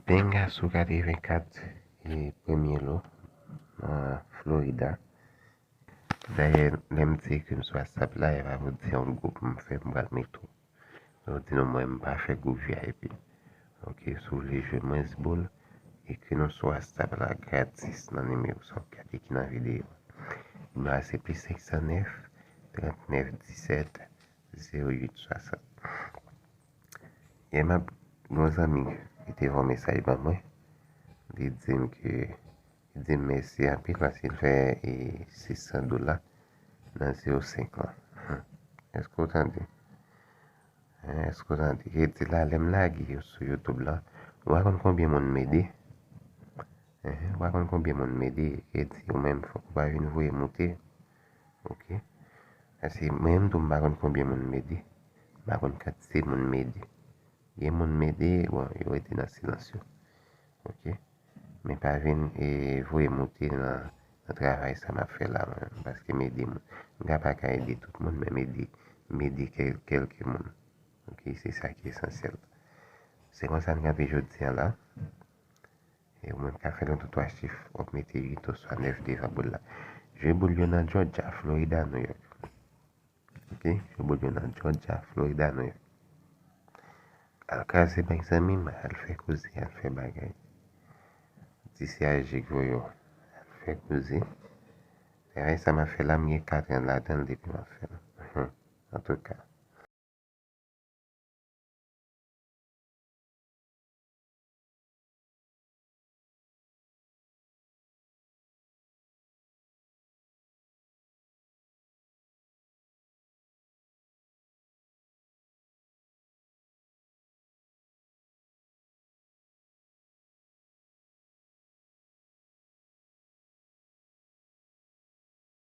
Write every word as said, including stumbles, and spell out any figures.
Benga sou katrevenkat e premye lo nan Florida. Dayè, lè m di ke m sou WhatsApp la, e pa pou di yon gwoup m fè m pral mete w. Yo di nou mwen m pa fè gwoup V I P. Ok, si w vle jwenn mwen Zboul, ekri nou sou WhatsApp la gratis nan nimewo sa w gade ki nan videyo. Nimewo a se plis senk san nèf, trant nèf disèt, zewo uit swasant. Yè m ap, yon zanmi ki te voye yon mesaj ban mwen, li di m ke, li di m mèsi anpil paske l fè e, sis san dola nan zewo senk lan. Hmm. Èske w tande? Èske w tande? Kredi la, lè m lage yo sou YouTube la, ou pa konn konbyen moun m ede? Enhen, ou pa konn konbyen moun m ede? Kredi ou menm, fòk ou pa vin voye moute. Ok? Paske mwen menm tou, m pa konn konbyen moun m ede. M pa konn kantite moun m ede. Gen moun m ede, bon, yo rete nan silans yo. Ok? Men pa vin e, voye moute nan, nan travay sa m ap fè la, mwen, paske m ede moun. M ka pa ka ede tout moun, men m ede, m ede kèl, kèlke moun. Ok, se sa ki esansyèl. Se konsa n kanpe jodi a la. E ou menm ka fè nan tout twa chif, w ap mete uit oswa nèf devan boul la. Jwe boul yo nan Georgia, Florida, New York. Ok, jwe boul yo nan Georgia, Florida, New York. Al kraze bank zanmi m, al fè koze, al fè bagay. Di se a jig voye w, al fè koze. Travay sa m ap fè la, m gen kat an ladan l depi m ap fè l. Antouka,